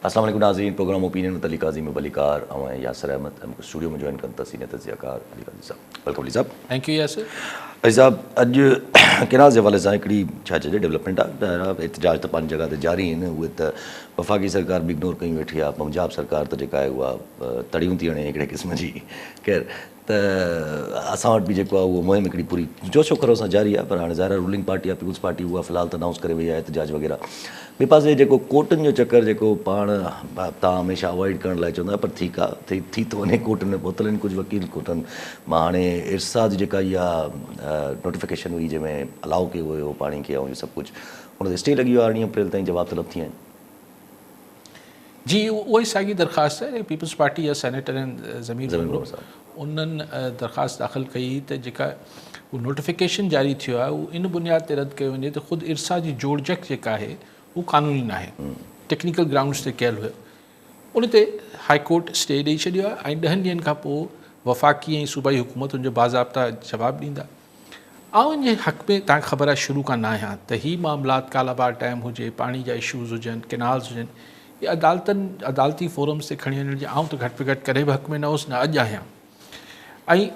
اسلام عليڪم ناظرين پروگرام اوپينين with Ali قاضي ۾ ڀليڪار آئون آهيان ياسر احمد ۽ مونکي اسٽوڊيو ۾ جوائن ڪن ٿا سينيئر تجزيه ڪار علي قاضي صاحب welcome Ali صاحب. Thank you Yasir. Ali صاحب اڄ ڪينالز جي حوالي سان هڪڙي ڇا چئجي ڊولپمينٽ آهي احتجاج ته پنهنجي جڳهه تي جاري آهن اهي ته وفاقي سرڪار به اگنور ڪيون ويٺي آهي پنجاب سرڪار ته جيڪا آهي اها تڙيون ٿي هڻي هڪڙي قسم جي خير ته اسان وٽ به جيڪو آهي اهو مهم هڪڙي پوري جوش و خروش سان جاري آهي پر هاڻي ظاهر آهي رولنگ پارٽي آهي پيپلز پارٽي اها في الحال ته انائونس ڪري وئي آهي احتجاج وغيره ٻئي پاسي جيڪو ڪورٽن جو چڪر جيڪو پاڻ تان هميشه اوائڊ ڪرڻ لاء چوندا پر ٺيڪ آهي ٿي ٿو وڃي ڪورٽن ۾ پهتل آهن ڪجهه وڪيل ڪورٽن مان هاڻي ارسا جي جيڪا اها نوٽيفڪيشن هئي جنهن ۾ الاؤ ڪيو ويو هو پاڻي کي ۽ اهو سڀ ڪجهه ان تي اسٽي لڳي ويو آهي 18 اپريل تائين جواب طلب ٿي آهن. جي اها ئي ساڳي درخواست آهي پيپلز پارٽي جا سينيٽر آهن ضمير ڀنگرو انهن درخواست داخل ڪئي ته جيڪا هو نوٽيفڪيشن جاري ٿيو آهي اهو ان بنياد تي رد ڪيو وڃي ته خود ارسا جي جوڙجڪ جيڪا آهي هو قانوني ناهي ٽيڪنيڪل گرائونڊز تي ڪيل هيو ان تي هائي ڪورٽ اسٽي ڏئي ڇڏيو آهي ۽ ڏهن ڏينهن کان پوء وفاقي ۽ صوبائي حڪومت ان جو باضابطا جواب ڏيندا آئون ان جي حق ۾ توهان کي خبر آهي شروع کان ناهيان ته هي معاملات ڪالاباغ ڊيم هجي، پاڻي جا اشوز هجن، ڪينالز هجن، اهي عدالتن عدالتي فورمز تي کڻي وڃڻ جي آئون ته گهٽ ۾ گهٽ ڪڏهن به حق ۾ نه هوس نه اڄ آهيان ۽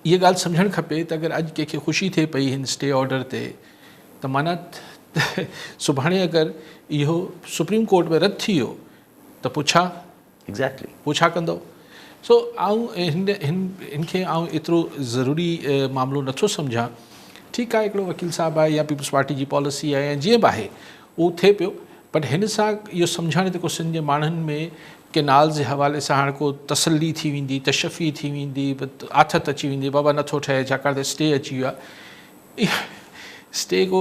اها ڳالهه سمجهڻ کپي ته اگر اڄ ڪنهن کي خوشي ٿئي پئي هن اسٽي آرڊر تي ته معنيٰ سڀاڻي اگر اهو سپريم ڪورٽ ۾ رد ٿي ويو ته پوء ڇا؟ Exactly. پوء ڇا ڪندؤ؟ سو آئون هن هن هن کي آئون ايترو ضروري معاملو نٿو سمجهان. ٺيڪ آهي هڪڙو وڪيل صاحب آهي يا پيپلز پارٽي جي پاليسي آهي يا جيئن به آهي اهو ٿئي پيو بٽ هن سان اهو سمجهڻ ته ڪو سنڌ جي ماڻهن ۾ ڪينالز جي حوالي سان هاڻ ڪو تسلي ٿي ويندي تشفي ٿي ويندي آٿت اچي ويندي بابا نٿو ٺهي ڇاڪاڻ ته اسٽي اچي ويو آهي اسٽي ڪو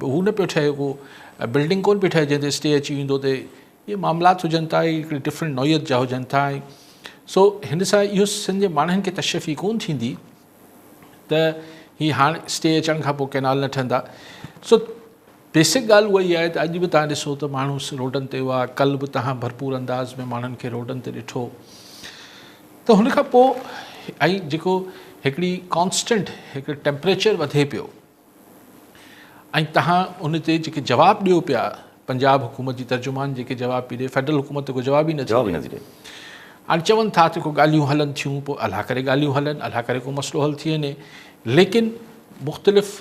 هو نه پيو ٺهي ڪو بلڊنگ ڪونه پئي ٺهي جنهن تي اسٽي اچي ويندو ته اهي معاملات هجن ٿا اهي هڪڙي ڊفرنٽ نوعيت جا هجن ٿا ۽ سو هن سان اهو سنڌ جي ماڻهن کي تشفي ڪون ٿيندي ته هي هاڻ اسٽي اچڻ کان پوء ڪينال نه ٺهندا سو بيسڪ ڳالهه اها ئي آهي ته اڄ به تهان ڏسو ته ماڻهو روڊن تي هئا ڪل به تهان ڀرپور انداز ۾ ماڻهن کي روڊن تي ڏٺو ته هن کان پوء ۽ جيڪو هڪڙي ڪانسٽنٽ هڪ ٽيمپريچر وڌي پيو ۽ تهان ان تي جيڪي جواب ڏيو پيا پنجاب حڪومت جي ترجمان جيڪي جواب پئي ڏي فيڊرل حڪومت ته ڪو جواب ئي نٿي ڏي هاڻي چون ٿا ته ڪو ڳالهيون هلن ٿيون پوء الله ڪري ڳالهيون هلن الله ڪري ڪو مسئلو حل ٿي وڃي ليڪن مختلف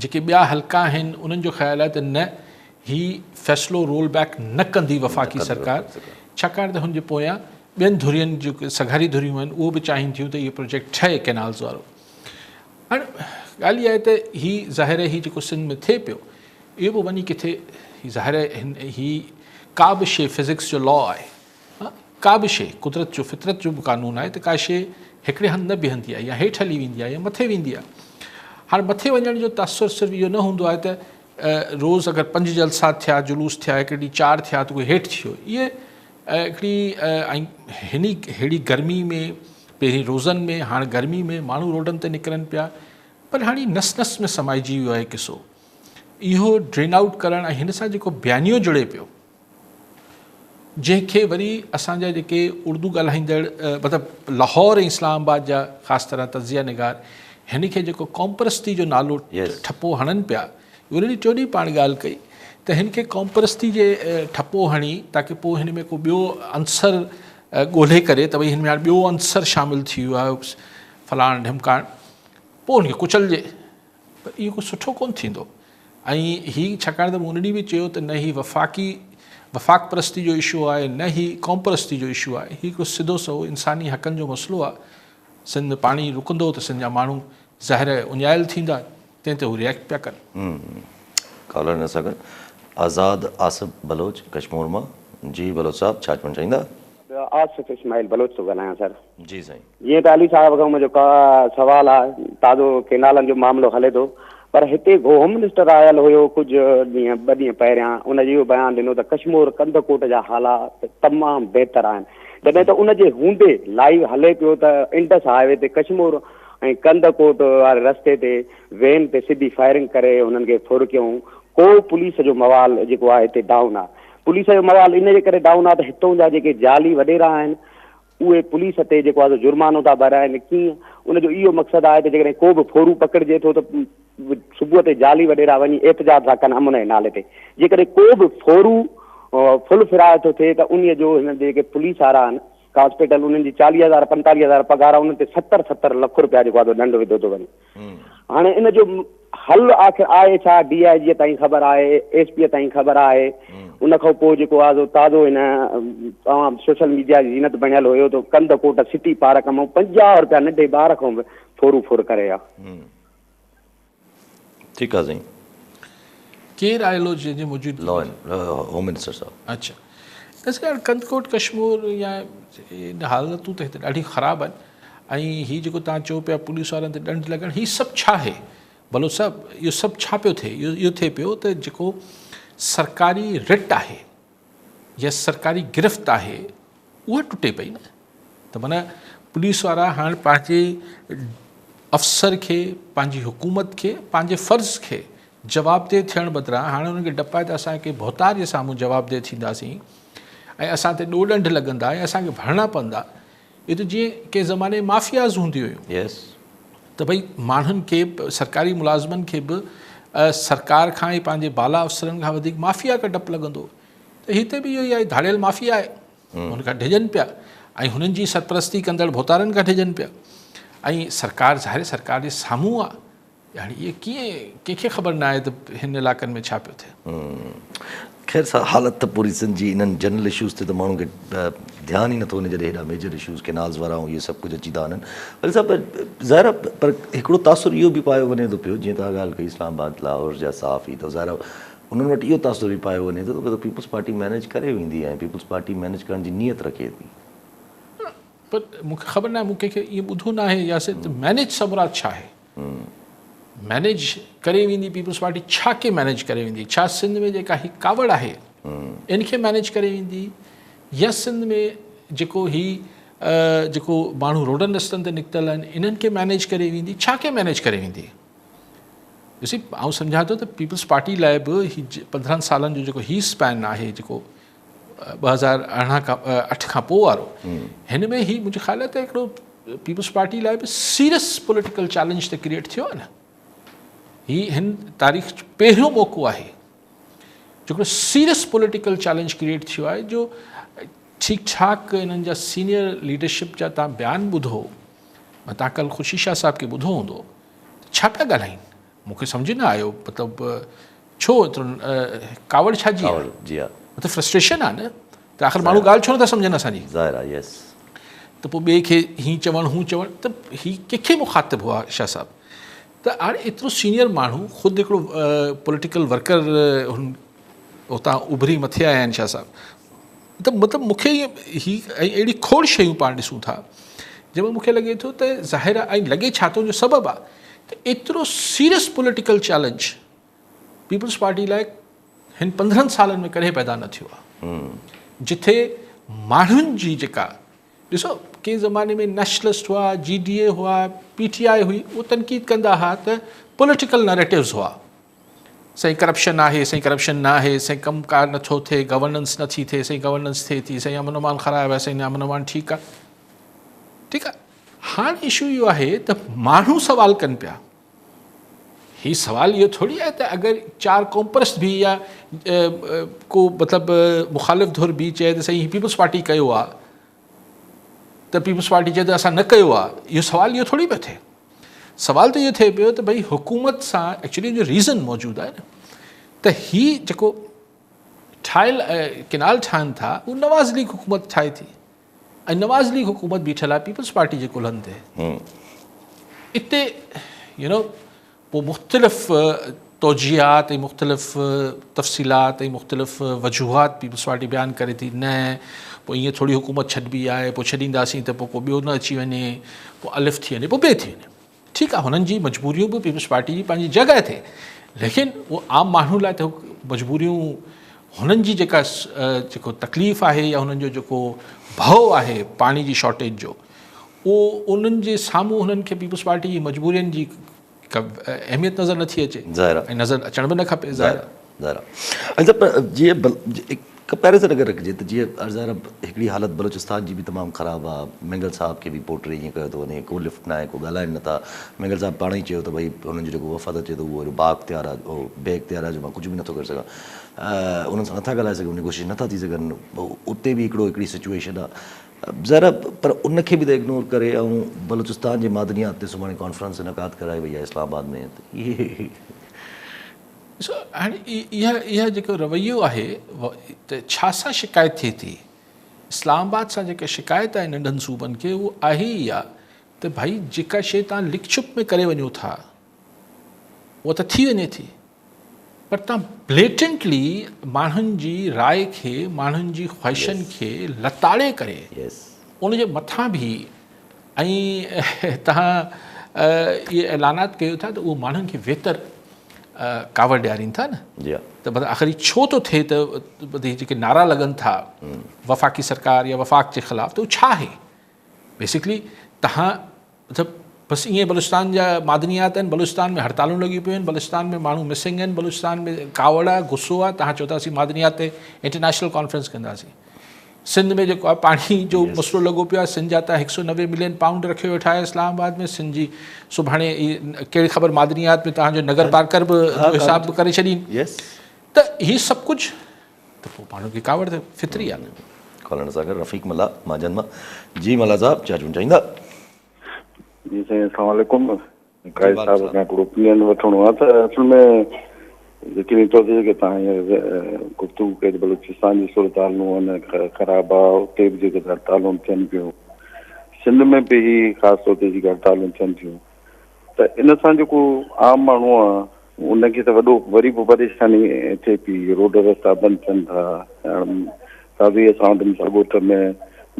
جيڪي ٻيا حلقا آهن انهن جو خيال آهي ته نه هي فيصلو رول بيڪ نه ڪندي وفاقي سرڪار ڇاڪاڻ ته هن جي پويان ٻين ڌرين جيڪي سگهاري ڌريون آهن اهو به چاهين ٿيون ته اهو پروجيڪٽ ٺهي ڪينالز وارو هاڻ ڳالهه اها آهي ته هي ظاهر آهي هي جيڪو سنڌ ۾ ٿئي پيو اهو به وڃي ڪٿي هي ظاهر آهي هي ڪا به شيء فزڪس جو لا آهي ڪا به شيء قدرت جو فطرت جو به قانون آهي ته ڪا شيء هڪڙي هنڌ نه بيهندي آهي يا هيٺ هلي ويندي آهي يا مٿي ويندي آهي هاڻ مٿي وڃڻ جو تاثر صرف اهو نه هوندو آهي ته روز اگر پنج جلسا ٿيا جلوس ٿيا هڪ ڏينهن چار ٿيا ته ڪوئي هيٺ ٿي ويو اهي هڪڙي ۽ هن ههڙي گرمي ۾ پهرين روزن ۾ هاڻ گرمي ۾ ماڻهو روڊن تي نڪرن پيا پر هاڻي نس نس ۾ سمائجي ويو آهي قصو اهو ڊرين آئوٽ ڪرڻ ۽ هن سان جيڪو بيانيو جڙي پيو جنهن کي وري اسان جا جيڪي اردو ڳالهائيندڙ مطلب لاهور ۽ اسلام آباد جا خاص طرح تجزيه نگار هن کي جيڪو قومپرستي جو نالو ٺپو هڻن پيا ان ڏينهن ٽيون ڏينهن پاڻ ڳالهه ڪئي ته هن کي قومپرستي جي ٺپو هڻي تاڪه پوء هن ۾ ڪو ٻيو عنصر ڳولهي ڪري ته ڀئي هن ۾ هاڻي ٻيو عنصر شامل ٿي ويو آهي فلاڻ ڍمڪاڻ پوء هن کي ڪچلجي پر اهو ڪو سٺو ڪونه ٿيندو ۽ هي ڇاڪاڻ ته مون ان ڏينهن به چيو ته نه هي وفاقي وفاق پرستي جو اشو آهي نه هي قوم پرستي جو اشو آهي هي هڪڙو سڌو سنئون انساني حقن جو مسئلو آهي سنڌ ۾ پاڻي رڪندو ته سنڌ جا ماڻهو ظاهر اڃايل ٿيندا تنهن تي هو ريئيڪٽ پيا ڪن. ڪالر نه سگهن. آزاد آصف بلوچ ڪشمور مان. جي بلوچ صاحب ڇا چوڻ چاهيندا. آصف اسماعيل بلوچ ٿو ڳالهايان سر. جي سائين. جيئن ته علي صاحب کان منهنجو سوال آ تازو ڪينالن جو معاملو هلي ٿو پر هتي هوم منسٽر آيل هيو ڪجهه ڏينهن ٻه ڏينهن پهريان ان اهو بيان ڏنو ته ڪشمور ڪنڌڪوٽ جا حالات تمام بهتر آهن جڏهن ته ان جي هوندي لائيو هلي پيو ته انڊس هاء وي تي ڪشمور ۽ ڪنڌڪوٽ واري رستي تي وين تي سڌي فائرنگ ڪري هنن کي ڦر ڪيائون ڪو پوليس جو موال جيڪو آهي هتي ڊائون آهي پوليس جو موال ان جي ڪري ڊائون آهي ته هتون جا جيڪي جعلي وڏيرا آهن اهي پوليس تي جيڪو آهي سو جرمانو ٿا ڀرائن ڪيئن ان جو اهو مقصد آهي ته جيڪڏهن ڪو به ڦورو پڪڙجي ٿو ته صبح تي جعلي وڏيرا وڃي احتجاج ٿا ڪن امن جي نالي تي جيڪڏهن ڪو به ڦورو فل فراء ٿو ٿئي ته انهي جو هن جيڪي پوليس وارا آهن هاسپيٽل انهن جي چاليهه هزار پنتاليهه هزار پگهار آهي انهن تي ستر ستر لک روپيا جيڪو آهي سو ڏنڊ وڌو ٿو وڃي هاڻي ان جو حل آخر آهي ڇا ڊي I جي تائين خبر آهي ايس پي تائين خبر آهي ان کان پوء جيڪو آهي سو تازو هن توهان سوشل ميڊيا جي زينت بڻيل هيو ته ڪنڌڪوٽ سٽي پارڪ مان 50 روپيا ننڍي ٻار کان به ڦورو ڦر ڪري ويا. ٺيڪ آ سائين. ڪير آيل هو جنهن جي موجودگي ۾ لا هوم منسٽر صاحب. اڇا ڏس يار ڪنڌڪوٽ ڪشمور يا حالتون ته هتي ڏاڍي خراب آهن ۽ هي جيڪو توهان چئو پيا پوليس وارن تي ڏنڊ لڳڻ هي سڀ ڇا آهي بلوچ صاحب اهو سڀ ڇا پيو ٿئي اهو ٿئي پيو ته جيڪو سرڪاري رٽ آهي يا سرڪاري گرفت آهي اها ٽٽي پئي نه ته معنيٰ پوليس وارا هاڻ پنهنجي افسر کي پنهنجي حڪومت کي پنهنجي فرض کي جوابده ٿيڻ بدران هاڻي انهن کي ڊپ آهي ته اسان ڪنهن ڀوتار جي سامهون جوابده ٿينداسين ۽ اسان تي ڏوڏنڍ لڳندا ۽ اسان کي ڀرڻا پوندا. اهو ته جيئن ڪنهن زماني مافياز هونديون هيون Yes. ته ڀئي ماڻهن کي سرڪاري ملازمن کي به سرڪار کان ۽ پنهنجي بالا افسرن کان وڌيڪ مافيا کان ڊپ لڳندو هو ته هتي به اهو ئي آهي ڌاڙيل مافيا آهي هن کان ڊڄن پيا ۽ هنن جي سرپرستي ڪندڙ ڀوتارن کان ڊڄن پيا ۽ سرڪار ظاهر سرڪار جي سامهون آهي هاڻي اهي ڪيئن ڪنهن کي خبر ناهي ته هن علائقن ۾ ڇا پيو ٿئي. خير سا حالت ته پوري سنڌ جي انهن جنرل اشوز تي ته ماڻهن کي ڌيان ئي نٿو وڃي جڏهن هيڏا ميجر اشوز ڪينالز وارا ۽ اهي سڀ ڪجهه اچي ٿا وڃن ولي صاحب ظاهر آهي پر هڪڙو تاثر اهو به پايو وڃي ٿو پيو جيئن توهان ڳالهه ڪئي اسلام آباد لاهور جا صحافي ته ظاهر آهي انهن وٽ اهو تاثر به پايو وڃي ٿو ته پيپلز پارٽي مينيج ڪري ويندي ۽ پيپلز پارٽي مينيج ڪرڻ جي نيت رکي ٿي. پر مون کي خبر ناهي مون ڪنهن کي ائين ٻڌو ناهي يا سي ته مينيج سان مراد ڇا آهي؟ مينيج ڪري ويندي پيپلز پارٽي ڇا کي مينيج ڪري ويندي؟ ڇا سنڌ ۾ جيڪا هي ڪاوڙ آهي ان کي مينيج ڪري ويندي يا سنڌ ۾ جيڪو هي جيڪو ماڻهو روڊن رستن تي نڪتل آهن انهن کي مينيج ڪري ويندي ڇا کي مينيج ڪري ويندي؟ ڏسي آئون سمجهان ٿو ته پيپلز پارٽي لاء به هي 15 سالن جو جيڪو هي اسپين آهي جيڪو 2018 کان 8 کان پوء وارو هن ۾ هي منهنجي خيال آهي ته هڪڙو پيپلز پارٽي لاء به سيريس پوليٽيڪل چئلينج ته ڪريئيٽ ٿيو آهي نه هي هن تاريخ جو پهريون موقعو آهي جيڪو سيريس پوليٽيڪل چئلينج ڪريئيٽ ٿيو آهي جو ٺيڪ ٺاڪ انهن جا سينيئر ليڊرشپ جا تان بيان ٻڌو تان ڪل خوشي شاهه صاحب کي ٻڌو هوندو ڇا پيا ڳالهائين مون کي سمجهه نه آيو مطلب ڇو ايترو ڪاوڙ ڇا جي آهي جي ها مطلب فرسٽريشن آهي نه ته آخر ماڻهو ڳالهه ڇو نٿا سمجهن اسان جي ظاهر آهي يس ته پوء ٻئي کي هي چوڻ هو چوڻ ته هي ڪنهن کي مخاطب هئا شاهه صاحب ته هاڻي ايترو سينيئر ماڻهو خود هڪڙو پوليٽيڪل ورڪر هن اتان اڀري مٿي آيا آهن شاهه صاحب ته مطلب مون کي هي ۽ اهڙي کوڙ شيون پاڻ ڏسون ٿا جنهن مان مون کي لڳي ٿو ته ظاهر آهي ۽ لڳي ڇا ٿو ان جو سبب آهي ته ايترو serious political challenge peoples party لاء هن 15 سالن ۾ ڪڏهن پيدا نه ٿيو آهي جتي ماڻهن جي جيڪا ڏسو ڪنهن زماني ۾ نيشنلسٽ هئا جي ڊي اي هئا پي ٽي آء هئي اهو تنقيد ڪندا هئا ته پوليٽيڪل نريٽوز هئا سائين ڪرپشن آهي سائين ڪرپشن نه آهي سائين ڪم ڪار نٿو ٿئي گورننس نٿي ٿئي سائين گورننس ٿئي ٿي سائين امن امان خراب آهي سائين امن امان ٺيڪ آهي ٺيڪ آهي هاڻ اشو اهو آهي ته ماڻهو سوال ڪن پيا هي سوال اهو ٿوري آهي ته اگر چار قومپرست به يا ڪو مطلب مخالف ڌر به چئي ته سائين هي پيپلز پارٽي ڪيو آهي ته پيپلز پارٽي چئي ته اسان نه ڪيو آهي اهو سوال اهو ٿوري پيو ٿئي سوال ته اهو ٿئي پيو ته ڀئي حڪومت سان ايڪچولي جو ريزن موجود آهي نه ته هي جيڪو ٺاهيل ڪينال ٺاهن ٿا اهو نواز ليگ حڪومت ٺاهي ٿي ۽ نواز ليگ حڪومت بيٺل آهي پيپلز پارٽي جي ڪلهن تي اتي يو نو پوء مختلف توجيهات ۽ مختلف تفصيلات ۽ مختلف وجوهات پيپلز پارٽي بيان ڪري ٿي نه پوء ائين ٿوري حڪومت ڇڏبي آهي پوء ڇڏينداسين ته پوء ڪو ٻيو نه اچي وڃي پوء الف ٿي وڃي پوء بي ٿي وڃي ٺيڪ آهي هنن جي مجبوريون به پيپلز پارٽي جي پنهنجي جڳهه تي ليڪن اهو عام ماڻهو لاء ته مجبوريون هنن جي جيڪا جيڪو تڪليف آهي يا هنن جو جيڪو ڀؤ آهي پاڻي جي شارٽيج جو اهو انهن جي سامهون هنن کي پيپلز پارٽي جي مجبورين جي ڪا اهميت نظر نٿي اچي ظاهر آهي ۽ نظر اچڻ به نه کپي ظاهر ظاهر آهي اڇا پر جيئن ڪمپيريزن اگر رکجي ته جيئن ظاهر هڪڙي حالت بلوچستان جي به تمام خراب آهي مينگل صاحب کي به پورٽري ائين ڪيو ٿو وڃي ڪو لفٽ ناهي ڪو ڳالهائين نٿا مينگل صاحب پاڻ ئي چيو ته ڀئي هنن جو جيڪو وفد اچي ٿو اهو ايڏو بااختيار آهي بي اختيار آهي جو مان ڪجهه به نٿو ڪري سگهان. انهن سان نٿا ڳالهائي سگهون نيگوشيشن نٿا ٿي سگهن اتي به هڪڙو هڪڙي سچوئيشن آ ظاهر آ پر ان کي به ته اگنور ڪري ۽ بلوچستان جي معدنيات تي سڀاڻي ڪانفرنس انعقاد ڪرائي وئي آ اسلام آباد ۾ ته اهي ڏسو هاڻي اها اها جيڪو رويو آهي ته ڇا سان شڪايت ٿئي ٿي اسلام آباد سان جيڪا شڪايت آهي ننڍن صوبن کي اهو آهي اها ته ڀائي جيڪا شيء توهان لڪ ڇپ ۾ ڪري وڃو ٿا اها ته ٿي وڃي ٿي پر توهان بليٽنٽلي ماڻهن جي راء کي ماڻهن جي خواهشن کي لتاڙي ڪري ان جي مٿان به ۽ توهان اهي اعلانات ڪيو ٿا ته اهو ماڻهن کي ويتر ڪاوڙ ڏيارين ٿا نه ته مطلب آخر هي ڇو ٿو ٿئي ته هي جيڪي نعرا لڳن ٿا وفاقي سرڪار يا وفاق جي خلاف ته اهو ڇا آهي بيسڪلي تهان مطلب بس ائين بلوچستان جا معدنيات آهن بلوچستان ۾ هڙتالون لڳيون پيون آهن بلوچستان ۾ ماڻهو مسنگ آهن بلوچستان ۾ ڪاوڙ آهي غصو آهي تهان چئو ٿا اسين معدنيات تي انٽرنيشنل ڪانفرنس ڪنداسين سنڌ ۾ جيڪو آهي پاڻي جو مسئلو لڳو پيو آهي سنڌ جا تهان هڪ سو 90 ملين پائونڊ رکيو ويٺا آهي اسلام آباد ۾ سنڌ جي سڀاڻي ڪهڙي خبر معدنيات ۾ تهان جو نگر پارڪر به حساب به ڪري ڇڏين ته هي سڀ ڪجهه ته پوء ماڻهن کي ڪاوڙ ته فطري آهي نه. کولڻ سان گڏ رفيق ملاح مانجهند مان جي ملاح صاحب ڇا چوڻ چاهيندا. جي سائين اسلام عليڪم قائد صاحب کان هڪڙو اوپينين وٺڻو آهي ته اصل ۾ يقيني طور تي جيڪي توهان هينئر گفتگو ڪئي ته بلوچستان جي صورتحال هونئن خراب آهي اتي به جيڪي هڙتالون ٿين پيون سنڌ ۾ به هي خاص طور تي جيڪي هڙتالون ٿين ٿيون ته ان سان جيڪو عام ماڻهو آ ان کي ته وڏو وري به پريشاني ٿئي پئي روڊ رستا بند ٿين ٿا هاڻ تازو ئي اسان وٽ مثال ڳوٺ ۾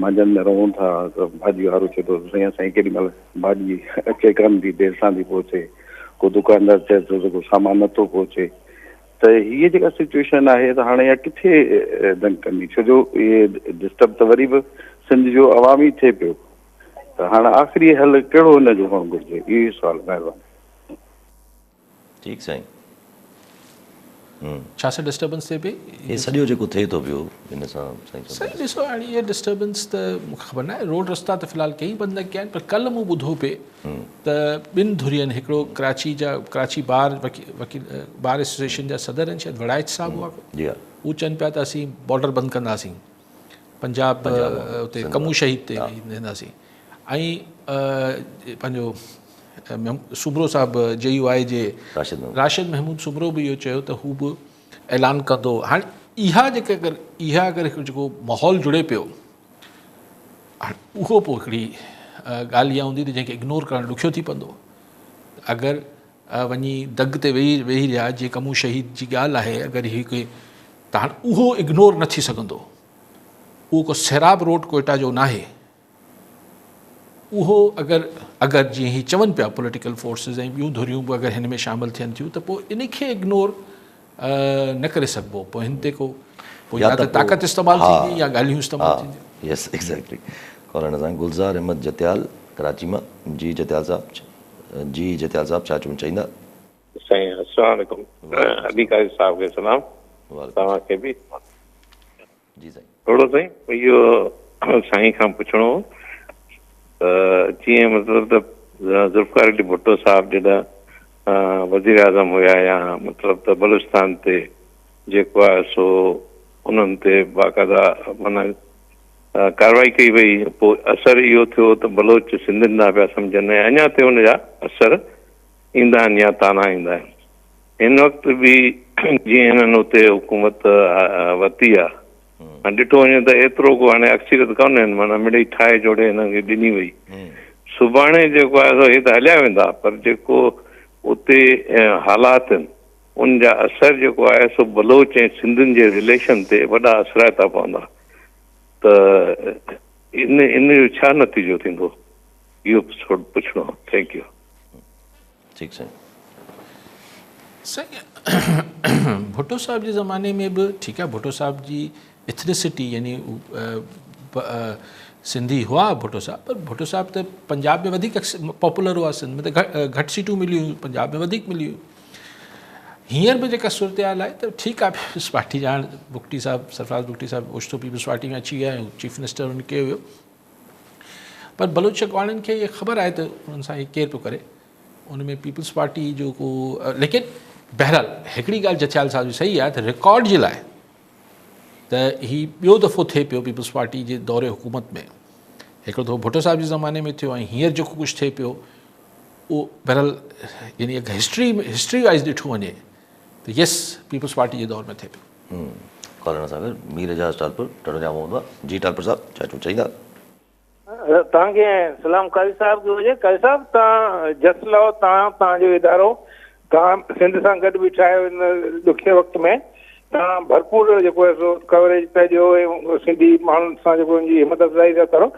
مانجهند ۾ رهون ٿا ته ڀاڄي وارو چئي ٿو سائين اسان کي ڪيڏي مهل ڀاڄي اچي ڪانه ٿي دير سان ٿي پهچي ڪو دڪاندار چئي ٿو ته ڪو سامان نٿو پهچي ته هيء جيڪا سچويشن آهي ته هاڻي اها ڪٿي دنگ ڪندي ڇو جو اهي ڊسٽرب ته وري به سنڌ جو عوام ئي ٿئي پيو ته هاڻ آخري حل ڪهڙو هن جو هئڻ گهرجي؟ اهو ئي سوال مهرباني. ٺيڪ سائين. ڇا سان ڊسٽربنس ٿئي پئي؟ هي سڄو جيڪو ٿئي ٿو پيو ان سان سائين سائين ڏسو هاڻي اها ڊسٽربنس ته مون کي خبر ناهي روڊ رستا ته في الحال ڪئين بند نه ڪيا آهن پر ڪلهه مون ٻڌو پئي ته ٻن ڌرين هڪڙو ڪراچي جا ڪراچي بار وڪيل بار ايسوسيئيشن جا صدر آهن شايد وڙائچ صاحب هئا جي ها هو چون پيا ته اسين بارڊر بند ڪنداسين پنجاب اتي ڪمون شهيد تي وينداسين ۽ پنهنجو سومرو صاحب جي يو آء جي راشد محمود سومرو به اهو چيو ته هو به اعلان ڪندو هاڻي اها جيڪا اگر اها اگر هڪ جيڪو ماحول جڙي پيو هاڻي اهو پوء هڪڙي ڳالهه اها هوندي ته جنهن کي اگنور ڪرڻ ڏکيو ٿي پوندو اگر وڃي دڳ تي ويهي ويهي رهيا جيئن ڪمون شهيد جي ڳالهه آهي اگر هي ڪي ته هاڻ اهو اگنور نه ٿي سگهندو اهو ڪو سيراب روڊ ڪوئيٽا جو ناهي اهو اگر اگر جيئن هي چون پيا پوليٽيڪل فورسز ۽ ٻيون ڌريون به اگر هن ۾ شامل ٿين ٿيون ته پوء ان کي اگنور نه ڪري سگهبو پوء هن تي ڪو پوء يا ته طاقت استعمال ٿيندي يا ڳالهيون استعمال ٿينديون. يس ايگزيڪٽلي کولڻ سان گلزار احمد جتيال ڪراچي مان جي جتيال صاحب جي جتيال صاحب ڇا چوڻ چاهيندا. سائين السلام عليڪم علي قاضي صاحب کي سلام توهان کي به جي سائين. ٿورو سائين اهو سائين کان پڇڻو هو ته جيئن مطلب ته ذوالفقار علي ڀٽو صاحب جڏهن وزير اعظم هيا يا مطلب ته بلوچستان تي جيڪو آهي سو انهن تي باقاعده معنيٰ ڪارروائي ڪئي وئي پوء اثر اهو ٿيو ته بلوچ سنڌين ڏانهن پيا سمجهن ۽ اڃا تائين ان جا اثر ايندا آهن يا طعنا ايندا آهن. هن وقت به جيئن هنن اتي حڪومت ورتي آهي هاڻي ڏٺو وڃي ته ايترو ڪو هاڻي اڪثريت ڪونهن معنيٰ مڙئي ٺاهي جوڙي هنن کي ڏني وئي سڀاڻي جيڪو آهي سو هي ته هليا ويندا پر جيڪو اتي حالات آهن ان جا اثر جيڪو آهي سو بلوچ ۽ سنڌين جي رليشن تي وڏا اثرائتا پوندا ته ان ان جو ڇا نتيجو ٿيندو اهو پڇڻو هو thank you. ٺيڪ سائين. سائين ڀٽو صاحب جي زماني ۾ به ٺيڪ آهي ڀٽو صاحب جي ايٿنسٽي يعني سنڌي هئا ڀٽو صاحب پر ڀٽو صاحب ته پنجاب ۾ وڌيڪ پاپولر هئا سنڌ ۾ ته گهٽ سيٽون مليون هيون پنجاب ۾ وڌيڪ مليون هينئر به جيڪا صورتحال آهي ته ٺيڪ آهي پيپلز پارٽي جا هاڻ بگٽي صاحب سرفراز بگٽي صاحب اوچتو پيپلز پارٽي ۾ اچي ويا ۽ چيف منسٽر ان ڪيو ويو پر بلوچ اڳواڻن کي اها خبر آهي ته انهن سان هي ڪير پيو ڪري ان ۾ پيپلز پارٽي جو ڪو ليڪن بهرحال هڪڙي ڳالهه جٿيال صاحب جي صحيح آهي ته رڪارڊ جي لاء ته هي ٻيو دفعو ٿئي پيو پيپلز پارٽي جي دور حڪومت ۾ هڪڙو دفعو ڀٽو صاحب جي زماني ۾ ٿيو ۽ هينئر جيڪو ڪجهه ٿئي پيو اهو بهرحال يعني اگر هسٽري هسٽري وائز ڏٺو وڃي ته يس پيپلز پارٽي جي دور ۾ ٿئي پيو. ڪالر سان گڏ مير اعجاز ٽالپر ٽنڊو ڄام محمد مان جي ٽالپر صاحب ڇا چوڻ چاهيندا. توهان کي سلام قاضي صاحب کي هجي قاضي صاحب توهان جس لهو توهان توهان جو ادارو توهان سنڌ سان گڏ بيٺا آهيو هن ڏکي وقت ۾ توهان ڀرپور جيڪو آهي سو ڪوريج پيا ڏيو ۽ سنڌي ماڻهن سان جيڪو ان جي همت افزائي ٿا ڪرو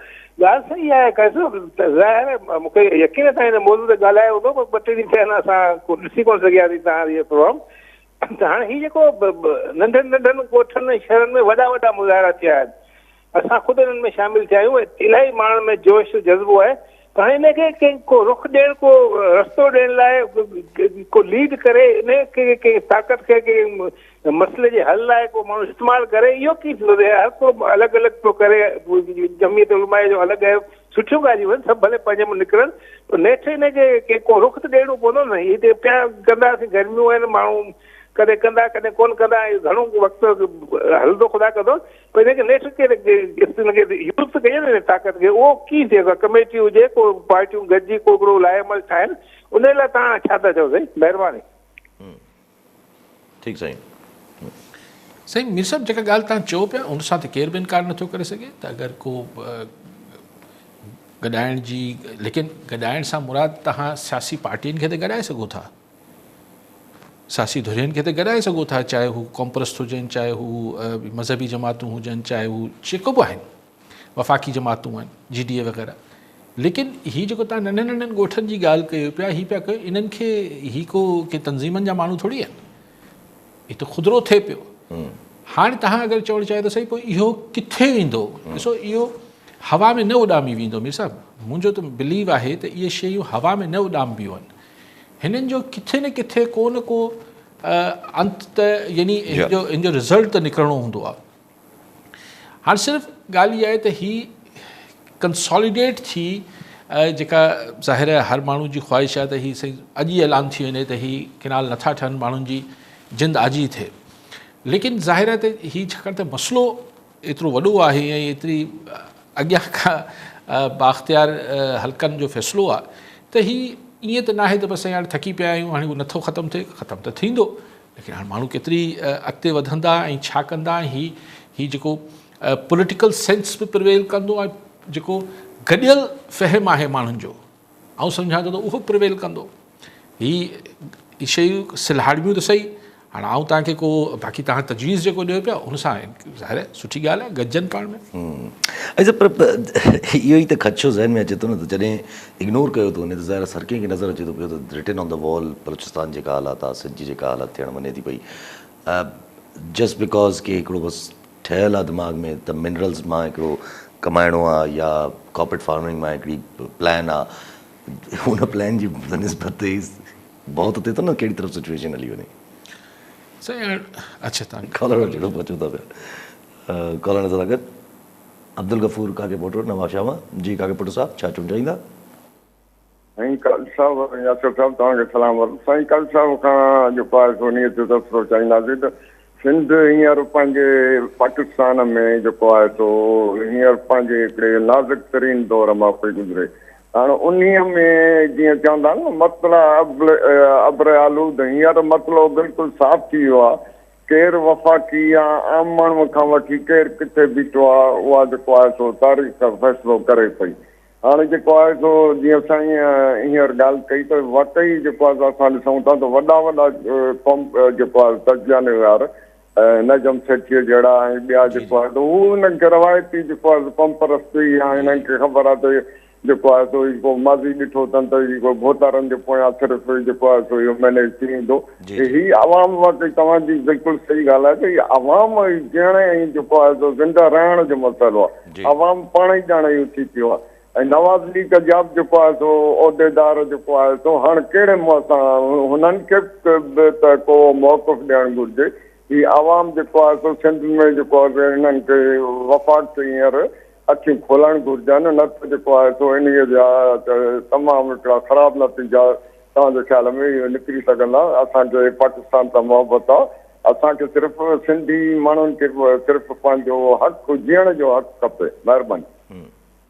ڳالهه صحيح آهي قاضي صاحب ظاهر آهي مون کي يقين آهي توهان هن موضوع تي ڳالهايو هوندو پر ٻه ٽي ڏينهن ٿيا آهن اسان ڪو ڏسي ڪونه سگهياسين توهان جو پروگرام ته هاڻي هي جيڪو ننڍن ننڍن ڳوٺن ۽ شهرن ۾ وڏا وڏا مظاهرا ٿيا آهن اسان خود انهن ۾ شامل ٿيا آهيون ۽ الاهي ماڻهن ۾ جوش جذبو آهي پر هاڻي انهي کي ڪنهن ڪو رخ ڏيڻ ڪو رستو ڏيڻ لاء ڪو ليڊ ڪري انهي کي ڪنهن طاقت کي ڪنهن مسئلي جي حل لاء ڪو ماڻهو استعمال ڪري اهو ڪيئن ٿيندو ته هر ڪو الڳ الڳ پيو ڪري جمعيت علماء جو الڳ آهي سٺيون ڳالهيون آهن سڀ ڀلي پنهنجي ۾ نڪرن پر نيٺ انهي کي ڪنهن ڪو رخ ته ڏيڻو پوندو نه هي ته پيا ڪنداسين گرميون آهن ماڻهو ڪڏهن ڪندا ڪڏهن ڪونه ڪندا گهڻو وقت هلندو خدا ڪندو پر هن کي نيٺ ڪير هن کي يوز ته ڪجي نه هن طاقت کي اهو ڪيئن ٿئي ڪا ڪميٽي هجي ڪو پارٽيون گڏجي ڪو هڪڙو لاء عمل ٺاهن ان لاء توهان ڇا ٿا چئو سائين مهرباني. ٺيڪ سائين. سائين مير صاحب جيڪا ڳالهه توهان چئو پيا ان سان ته ڪير به انڪار نٿو ڪري سگهي ته اگر ڪو گڏائڻ جي ليڪن گڏائڻ سان مراد توهان سياسي پارٽين کي ته گڏائي سگهو ٿا سياسي ڌرين کي ته گڏائي سگهو ٿا چاهي هو قومپرست هجن چاهي هو مذهبي جماعتون هجن چاهي هو جيڪو به آهن وفاقي جماعتون آهن جي ڊي اي وغيره ليڪن هي جيڪو تان ننڍن ننڍن ڳوٺن جي ڳالهه ڪيو پيا هي پيا ڪيو انهن کي هي ڪو ڪي تنظيمن جا ماڻهو ٿوري آهن هي ته خودرو ٿئي پيو هاڻي تهان اگر چوڻ چاهيو ته صحيح پوء اهو ڪٿي ويندو ڏسو اهو هوا ۾ نه اڏامي ويندو مير صاحب منهنجو ته بليو آهي ته اهي شيون هوا ۾ نه اڏامبيون آهن هنن جو ڪٿي نه ڪٿي ڪو نه ڪو انت ته يعني هن جو هن جو رزلٽ ته نڪرڻو هوندو آهي هاڻ صرف ڳالهه اها آهي ته هي ڪنساليڊيٽ ٿي جيڪا ظاهر آهي هر ماڻهو جي خواهش آهي ته هي سائين اڄ ئي اعلان ٿي وڃي ته هي ڪينال نٿا ٺهن ماڻهن جي جند آجي ٿئي ليڪن ظاهر آهي ته هي ڇاڪاڻ ته مسئلو ايترو وڏو آهي ۽ ايتري اڳيان کان بااختيار حلقن جو فيصلو آهي ته هي ائين ته ناهي ته بس سائين هاڻي ٿڪي پيا آهيون هاڻي هو نٿو ختم ٿئي ختم ته ٿيندو ليڪن هاڻي ماڻهو ڪيتري اڳتي وڌندا ۽ ڇا ڪندا ۽ هي هي جيڪو پوليٽيڪل سينس به پرويل ڪندو ۽ جيڪو گڏيل فهم آهي ماڻهن جو آئون سمجهان ٿو ته اهو پرويل ڪندو. هي شيون سلهاڙبيون ته سهي. هاڻ آئون توهان کي ڪو باقي توهان تجويز جيڪو ڏيو پيا ان سان ظاهر آهي سٺي ڳالهه آهي گڏجن پاڻ ۾. اچا پر اهو ئي ته خدشو ذهن ۾ اچي ٿو نه ته جڏهن اگنور ڪيو ٿو وڃي ته ظاهر آهي هر ڪنهن کي نظر اچي ٿو پيو ته written on the wall Balochistan جيڪا حالات آهي سنڌ جي جيڪا حالت ٿيڻ وڃي ٿي پئي جسٽ because ڪي هڪڙو بس ٺهيل آ دماغ ۾ ته منرلز مان هڪڙو ڪمائڻو آ يا ڪارپوريٽ فارمنگ مان هڪڙي پلان آ ان پلان جي بنسبت ته هي بهت ٿئي ٿو نه ڪهڙي طرف سچويشن هلي وڃي. سائين اڇا تان ڪالر وٽ جهڙو پهچون ٿا پيا ڪالر سان گڏ عبدالغفور ڪاڪي پوٽو نوابشاهه مان جي ڪاڪي پوٽو صاحب ڇا چوڻ چاهيندا. سائين قاضي صاحب ۽ ياسر صاحب توهان کي سلام عرض سائين قاضي صاحب کان جيڪو آهي سو انهيء تي تبصرو چاهينداسين ته سنڌ هينئر پنهنجي پاڪستان ۾ جيڪو آهي سو هينئر پنهنجي هڪڙي نازڪ ترين دور مان پئي گذري هاڻ انهيء ۾ جيئن چوندا آهن نه مطلع ابر آلود هينئر مطلع بلڪل صاف ٿي ويو آهي ڪير وفاقي يا عام ماڻهوء کان وٺي ڪير ڪٿي بيٺو آهي اها جيڪو آهي سو تاريخ فيصلو ڪري پئي هاڻي جيڪو آهي سو جيئن سائين هينئر ڳالهه ڪئي ته واقعي جيڪو آهي سو اسان ڏسون ٿا ته وڏا وڏا قوم جيڪو آهي تجزيه نگار نجم سيٺيء جهڙا ۽ ٻيا جيڪو آهي ته هو انهن کي روايتي جيڪو آهي سو قوم پرستي يا انهن کي خبر آهي ته جيڪو آهي سو هي ڪو ماضي ڏٺو اٿن ته هي ڪو ڀوتارن جي پويان صرف جيڪو آهي سو اهو مئنيج ٿي ويندو هي عوام واقعي توهان جي بلڪل صحيح ڳالهه آهي ته هي عوام جيئڻ ۽ جيڪو آهي سو زنده رهڻ جو مسئلو آهي عوام پاڻ ئي ڄاڻ اهو ٿي پيو آهي ۽ نواز ليگ جا به جيڪو آهي سو عهديدار جيڪو آهي سو هاڻ ڪهڙي منهن سان هنن کي به ته ڪو موقف ڏيڻ گهرجي هي عوام جيڪو آهي سو سنڌ ۾ جيڪو آهي سو هنن کي وفاق کي هينئر اکيون کولڻ گهرجن نه ته جيڪو آهي سو انهيء جا تمام هڪڙا خراب نتيجا توهان جي خيال ۾ اهو نڪري سگهندا؟ اسان کي پاڪستان سان محبت آ، اسان کي صرف سنڌي ماڻهن کي صرف پنهنجو حق جيئڻ جو حق کپي. مهرباني.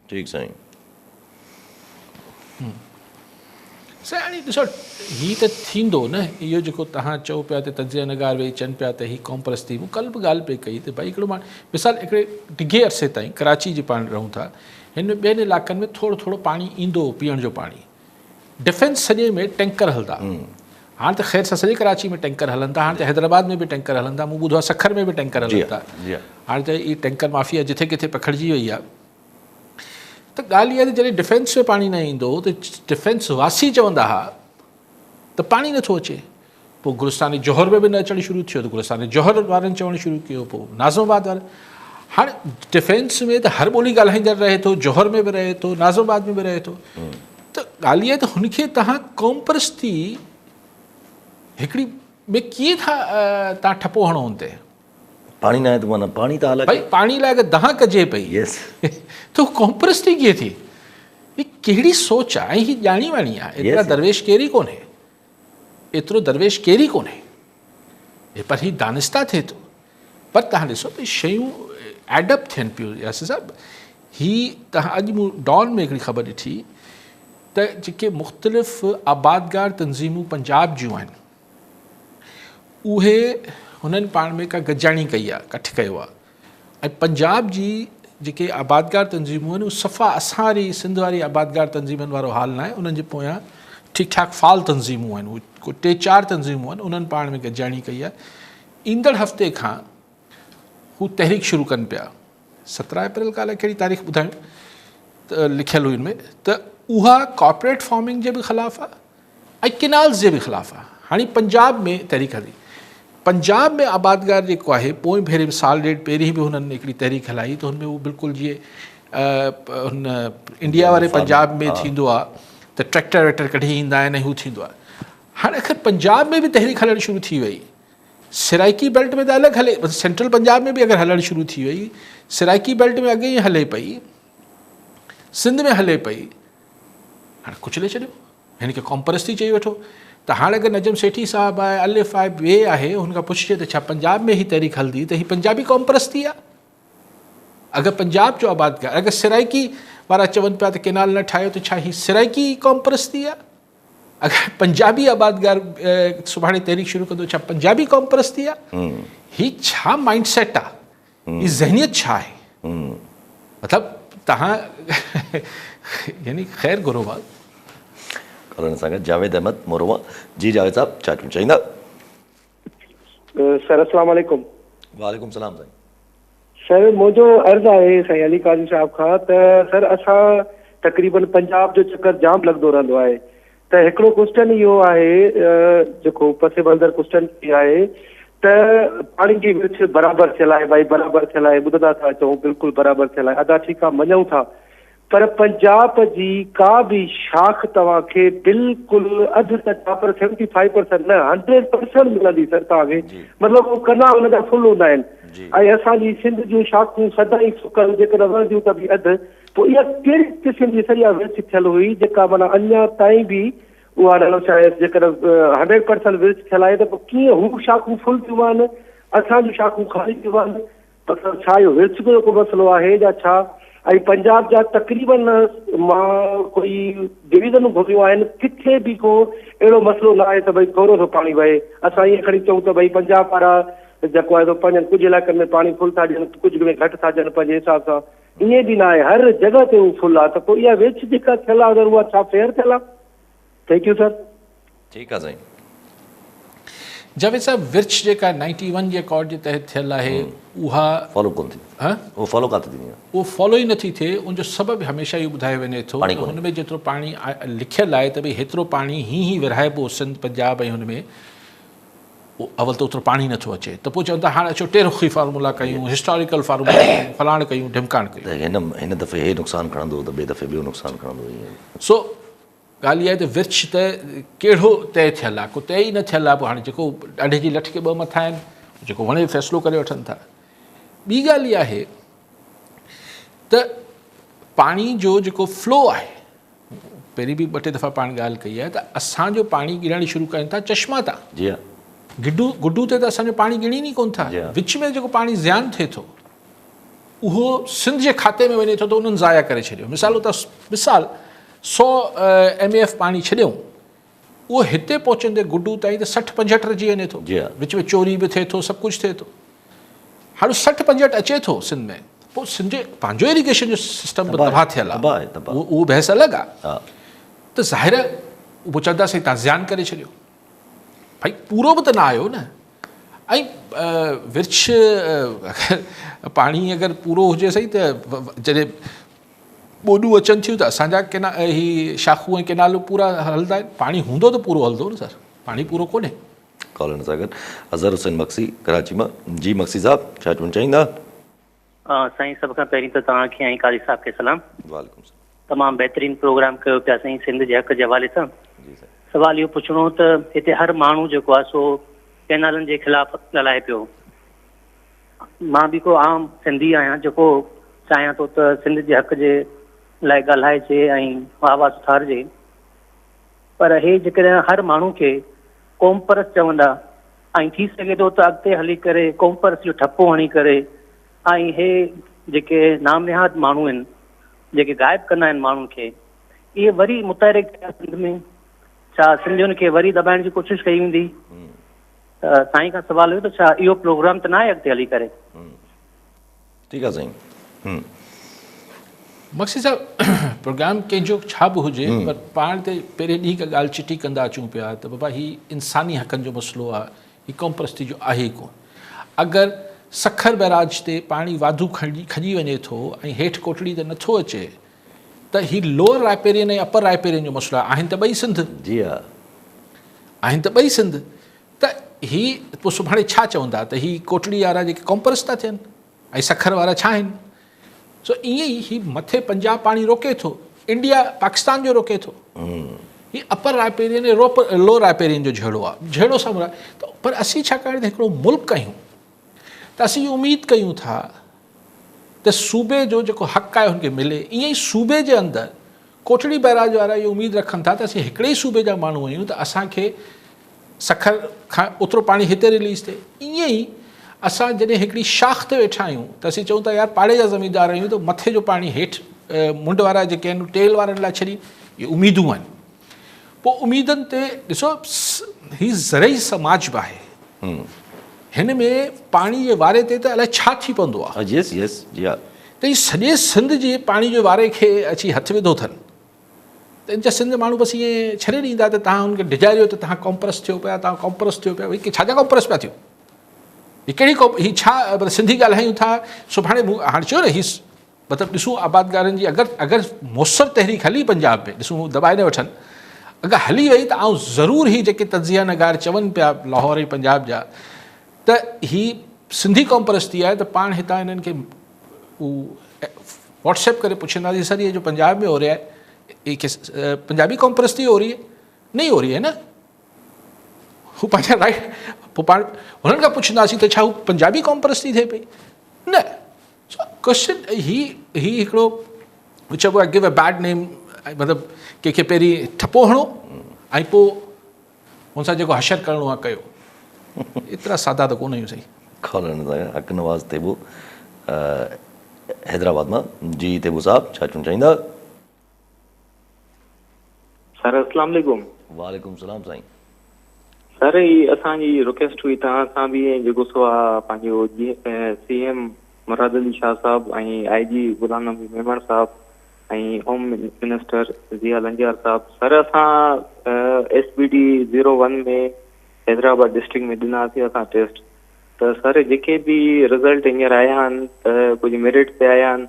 ٺيڪ سائين. سائين هاڻي ڏسو هي ته ٿيندو نه اهو جيڪو توهان چئو پيا ته تجزيه نگار ويهي چون پيا ته هي قومپرستي مون ڪلهه به ڳالهه پئي ڪئي ته ڀائي هڪڙو ماڻهو مثال هڪڙي ڊگهي عرصي تائين ڪراچي جي پاڻ رهون ٿا هن ۾ ٻين علائقن ۾ ٿورو ٿورو پاڻي ايندو هو پيئڻ جو پاڻي ڊفينس سڄي ۾ ٽينڪر هلندا هاڻ ته خير سان سڄي ڪراچي ۾ ٽينڪر هلن ٿا هاڻ ته حيدرآباد ۾ به ٽينڪر هلن ٿا مون ٻڌو آهي سکر ۾ به ٽينڪر هلن ٿا هاڻ ته هي ٽينڪر مافيا جٿي ڪٿي پکڙجي وئي آهي ته ڳالهه اها ته جڏهن ڊفينس ۾ پاڻي نه ايندو هو ته ڊفينس واسي چوندا ها ته پاڻي نٿو اچي. پوء گلستان جوهر ۾ به نه اچڻ شروع ٿيو ته گلستان جوهر وارن چوڻ شروع ڪيو پوء ناظم آباد وارن. هاڻي ڊفينس ۾ ته هر ٻولي ڳالهائيندڙ رهي ٿو، جوهر ۾ به رهي ٿو، ناظم آباد ۾ به رهي ٿو. ته ڳالهه اها ته هن کي توهان قومپرستي هڪڙي ۾ ڪيئن ٿا توهان ٺپو هڻو هن تي. پاڻي ناهي ته معنيٰ پاڻي ته حالانڪه. ڀائي پاڻي لاء اگر دانهن ڪجي پئي ته هو قومپرستي ڪيئن ٿي؟ هي ڪهڙي سوچ آ ۽ هي ڄاڻي واڻي آ. ايترا درويش ڪير ئي ڪونهي. ايترو درويش ڪير ئي ڪونهي. پر هي دانسته ٿئي ٿو. پر توهان ڏسو ته شيون ايڊ اپ ٿين پيون ياسر صاحب. هي توهان اڄ مون ڊان ۾ هڪڙي خبر ڏٺي ته جيڪي مختلف آبادگار تنظيمون پنجاب جون آهن اهي هنن پاڻ ۾ ڪا گڏجاڻي ڪئي آهي ڪٺ ڪيو آهي ۽ پنجاب جي جيڪي آبادگار تنظيمون آهن اهي صفا اسان واري سنڌ واري آبادگار تنظيمن وارو حال ناهي انهن جي پويان ٺيڪ ٺاڪ فعال تنظيمون آهن اهي ڪو ٽي چار تنظيمون آهن انهن پاڻ ۾ گڏجاڻي ڪئي آهي ايندڙ هفتي کان هو تحريڪ شروع ڪن پيا 17 اپريل کان الائي ڪهڙي تاريخ ٻڌايون ته لکيل هئي ان ۾ ته اها ڪارپوريٽ فارمنگ جي به خلاف آهي ۽ ڪينالز جي به خلاف آهي. هاڻي پنجاب ۾ تحريڪ هلي. پنجاب ۾ آبادگار جيڪو آهي پوئين ڀيري به سال ڏيڍ پهرين به هنن هڪڙي تحريڪ هلائي ته هن ۾ هو بلڪل جيئن هن انڊيا واري پنجاب ۾ ٿيندو آهي ته ٽريڪٽر ويڪٽر ڪڍي ايندا آهن ۽ هو ٿيندو آهي. هاڻي آخر پنجاب ۾ به تحريڪ هلڻ شروع ٿي وئي. سرائيڪي بيلٽ ۾ ته الڳ هلي سينٽرل پنجاب ۾ به اگر هلڻ شروع ٿي وئي سرائيڪي بيلٽ ۾ اڳي ئي هلي پئي سنڌ ۾ هلي پئي هاڻي ڪچلي ڇڏيو. هن کي قومپرستي چئي وٺو ته هاڻ اگر نجم سيٺي صاحب آهي الف آهي بي آهي هن کان پڇجي ته ڇا پنجاب ۾ هي تحريڪ هلندي ته هي پنجابي قومپرستي آهي اگر پنجاب جو آبادگار اگر سرائيڪي وارا چون پيا ته ڪينال نه ٺاهيو ته ڇا هي سرائيڪي قومپرستي آهي اگر پنجابي آبادگار سڀاڻي تحريڪ شروع ڪندو ڇا پنجابي قومپرستي آهي هي ڇا مائنڊ سيٽ آهي هي ذهنيت ڇا آهي؟ مطلب توهان يعني خير گهرو ڀاء. ڪالر سان گڏ جاويد احمد مورو مان جي جاويد صاحب ڇا چوڻ چاهيندا. سر اسلام عليڪم. وعليڪم سلام سائين. سر منهنجو عرض آهي سائين علي قاضي صاحب کان ته سر اسان تقريبن پنجاب جو چڪر جام لڳندو رهندو آهي ته هڪڙو ڪوسچن اهو آهي جيڪو پس منظر ڪوسچن اهو آهي ته پاڻي جي ورڇ برابر ٿيل آهي ڀائي برابر ٿيل آهي ٻڌندا ٿا اچون بلڪل برابر ٿيل آهي ادا ٺيڪ آهي مڃون ٿا پر پنجاب جي ڪا به شاخ توهان کي بلڪل اڌ ته ڇا پر سيونٽي فائيو پرسنٽ نه هنڊريڊ پرسنٽ ملندي سر توهان کي مطلب اهو ڪنا ان جا فل هوندا آهن ۽ اسان جي سنڌ جون شاخون سدائين سڪل جيڪڏهن وهنديون ته به اڌ پوء اها ڪهڙي قسم جي سر اها ورڇ ٿيل هئي جيڪا معنيٰ اڃا تائين به اها نالو ڇا آهي جيڪڏهن هنڊريڊ پرسنٽ ورڇ ٿيل آهي ته پوء ڪيئن هو شاخون فل ٿيون وهن اسان جون شاخون خالي ٿيون وهن مطلب ڇا اهو ورڇ جو ڪو مسئلو آهي يا ڇا ۽ پنجاب جا تقريبن مان ڪوئي ڊويزنون گهميون آهن ڪٿي به ڪو اهڙو مسئلو نه آهي ته ڀئي ٿورو سو پاڻي وهي اسان ائين کڻي چئون ته ڀئي پنجاب وارا جيڪو آهي سو پنهنجن ڪجهه علائقن ۾ پاڻي فل ٿا ڏين ڪجهه ۾ گهٽ ٿا ڏين پنهنجي حساب سان ائين به ناهي هر جڳهه تي هو فل آ ته پوء اها ويڇ جيڪا ٿيل آ اها ڇا فيئر ٿيل آ thank you sir. ٺيڪ آ سائين. جاويد صاحب ورڇ جيڪا نائنٽي ون جي اڪارڊ جي تحت ٿيل آهي اها فالو ڪونه ٿي ها اهو فالو ڪاٿي ٿيندي آهي اهو فالو ئي نٿي ٿئي ان جو سبب هميشه اهو ٻڌايو وڃي ٿو پاڻي ته ڪونهي هن ۾ جيترو پاڻي لکيل آهي ته ڀئي هيترو پاڻي هي هي ورهائبو سنڌ پنجاب ۽ هن ۾ اول ته اوترو پاڻي نٿو اچي ته پوء چون ٿا هاڻ اچو ٽي رخي فارمولا ڪيون هسٽاريڪل فارمولا ڪيون فلاڻ ڪيون ڍمڪاڻ ڪيون. ته هن هن دفعي هي نقصان کڻندو ته ٻئي دفعي ٻيو نقصان کڻندو ائين. سو ڳالهه اها آهي ته ورڇ ته ڪهڙو طئي ٿيل آهي ڪو طئي ئي نه ٿيل آهي پوء هاڻي جيڪو ڏاڍي جي لٺ کي ٻه مٿا آهن جيڪو وڻي فيصلو ڪري وٺن ٿا. ٻي ڳالهه اها آهي ته پاڻي جو جيڪو فلو آهي پهرين به ٻه ٽي دفعا پاڻ ڳالهه ڪئي آهي ته اسان جو پاڻي ڳڻڻ شروع ڪن ٿا چشما تان. جي ها. گڊو گڊو تي ته اسان جو پاڻي ڳڻين ئي ڪونه ٿا. جي ها. وچ ۾ جيڪو پاڻي زيان ٿئي ٿو اهو سنڌ جي کاتي ۾ وڃي ٿو ته انهن ضايع ڪري ڇڏيو. مثال اتان مثال سو ايم اي ايف پاڻي ڇڏيئون اهو هتي پهچندي گڊو تائين ته 60 65 رهجي وڃي ٿو. جي ها. وچ ۾ چوري به ٿئي ٿو سڀ ڪجهه ٿئي ٿو. هاڻي 60 65 اچي ٿو سنڌ ۾ پوء سنڌ جي پنهنجو ايريگيشن جو سسٽم به تباهه ٿيل آهي اهو بحث الڳ آهي ته ظاهر آهي پوء چوندا سائين تان زيان ڪري ڇڏيو ڀائي پورو به ته نه آيو نه ۽ ورڇ پاڻي اگر پورو هجي سائين ته جڏهن ٻوڏون اچن ٿيون ته اسان جا ڪينا هي شاخون ۽ ڪينالون پورا هلندا آهن پاڻي هوندو ته پورو هلندو نه سر پاڻي پورو ڪونهي. ڪالر سان گڏ اظهر حسين مگسي ڪراچي مان جي مگسي صاحب ڇا چوڻ چاهيندا. سائين سڀ کان پهرين ته توهان کي ۽ قاضي صاحب کي سلام. وعليڪم سلام. تمام بهترين پروگرام ڪيو پيا سائين سنڌ جي حق جي حوالي سان. جي سائين. سوال اهو پڇڻو هو ته هتي هر ماڻهو جيڪو آهي سو ڪئنالن جي خلاف ڳالهائي پيو. مان به ڪو عام سنڌي آهيان جيڪو چاهيان ٿو ته سنڌ جي حق جي لاء ڳالهائجي ۽ آواز اٿارجي. پر هي جيڪڏهن هر ماڻهو کي قومپرست چوندا ۽ ٿي سگهي ٿو ته اڳتي هلي ڪري قومپرست جو ٺپو هڻي ڪري ۽ هي جيڪي نام نهاد ماڻهو آهن جيڪي غائب ڪندا آهن ماڻهن کي اهي وري متحرڪ ٿيا سنڌ ۾ ڇا سنڌين کي وري دٻائڻ جي ڪوشش ڪئي ويندي ته سائين کان سوال هيو ته ڇا اهو پروگرام ته ناهي اڳتي هلي ڪري. ٺيڪ آ سائين. مگسي صاحب پروگرام ڪنهن جو ڇا به هجي پر پاڻ تي پهرين ڏينهن کان ڳالهه چٽي ڪندا اچون پيا ته بابا هي انساني حقن جو مسئلو آ هي قوم پرستي جو آهي ئي ڪون اگر سکر بئراج تي پاڻي واڌو کڄي وڃي ٿو ۽ هيٺ ڪوٽڙي تي نٿو اچي ته هي لوئر رائپيرين ۽ اپر رائپيرين جو مسئلو آهي آهن ته ٻئي سنڌ جي ها آهن ته ٻئي سنڌ ته هي پوء سڀاڻي ڇا چوندا ته هي ڪوٽڙي وارا جيڪي قومپرست ٿا ٿين ۽ سکر وارا ڇا آهن؟ سو ائين ئي هي مٿي پنجاب پاڻي روڪي ٿو، انڊيا پاڪستان جو روڪي ٿو. هي اپر رائپيرين ۽ لوئر رائپيرين جو جهيڙو آهي، جهيڙو سامهون آهي ته پر اسين ڇاڪاڻ ته هڪڙو ملڪ آهيون ته اسين اميد ڪيون ٿا ته صوبي جو جيڪو حق آهي هن کي ملي، ائين ئي صوبي جي اندر ڪوٽڙي بئراج وارا اهو اميد رکن ٿا ته اسين هڪڙي ئي صوبي جا ماڻهو آهيون ته اسان کي سکر کان اوترو پاڻي هتي رليز ٿئي. ائين ئي اسان جڏهن هڪڙي شاخ تي ويٺا آهيون ته اسين چئون ٿا يار پاڙي جا زميندار آهيون ته مٿي جو پاڻي هيٺ منڍ وارا جيڪي آهن ٽيل وارن لاء ڇڏين. اهي اميدون آهن. پوء اميدن تي ڏسو هي زرعي سماج به آهي. هن ۾ پاڻي جي واري تي ته الائي ڇا ٿي پوندو آهي. يس يس جي ها. ته هي سڄي سنڌ جي پاڻي جي واري کي اچي هٿ وڌو اٿن ته ان جا سنڌ جا ماڻهو بس ائين ڇڏي ڏيندا ته توهان ان کي ڊيڄاريو ته توهان قومپرست ٿيو پيا توهان قومپرست ٿيو پيا ڀئي ڇا جا قومپرست پيا ٿيو هي ڪهڙي قوم هي ڇا مطلب سنڌي ڳالهايون ٿا سڀاڻي مون هاڻي چيو نه هي مطلب ڏسون آبادگارن جي اگر اگر موثر تحريڪ هلي پنجاب ۾ ڏسون دٻائي نه وٺن اگر هلي وئي ته آئون ضرور هي جيڪي تجزيه نگار چون پيا لاهور ۽ پنجاب جا ته هي سنڌي قوم پرستي آهي ته پاڻ هتان هنن کي واٽس ايپ ڪري پڇنداسين سر یہ جو پنجاب ۾ هو رهيا هي پنجابي قوم پرستي هو رهي هي نہیں هو رهي هي نه هو پنهنجا رائٽ پوء پاڻ هنن کان پڇنداسين ته ڇا هو پنجابي قوم پرستي ٿئي پئي نه ڪوشچن هي هي هڪڙو چئبو آهي گيو اي بيڊ نيم مطلب ڪنهن کي پهرين ٺپو هڻو ۽ پوء هن سان جيڪو حشر ڪرڻو آهي ڪيو. ايترا سادا ته ڪونه آهيون سائين. کولڻ سان حق نواز تيبو حيدرآباد مان جي تيبو صاحب ڇا چوڻ چاهيندا. سر اسلام عليڪم. وعليڪم السلام سائين. سر هي اسان جي رڪويسٽ هئي توهان سان به ۽ جيڪو سو آ پنهنجو جي سي ايم مراد علي شاهه صاحب ۽ آئي جي غلام نبي ميمڻ صاحب ۽ هوم منسٽر ضياء لنجار صاحب سر اسان S B D zero one ۾ Hyderabad district ۾ ڏناسين اسان ٽيسٽ ته سر جيڪي به رزلٽ هينئر آيا آهن ته ڪجهه ميرٽ تي آيا آهن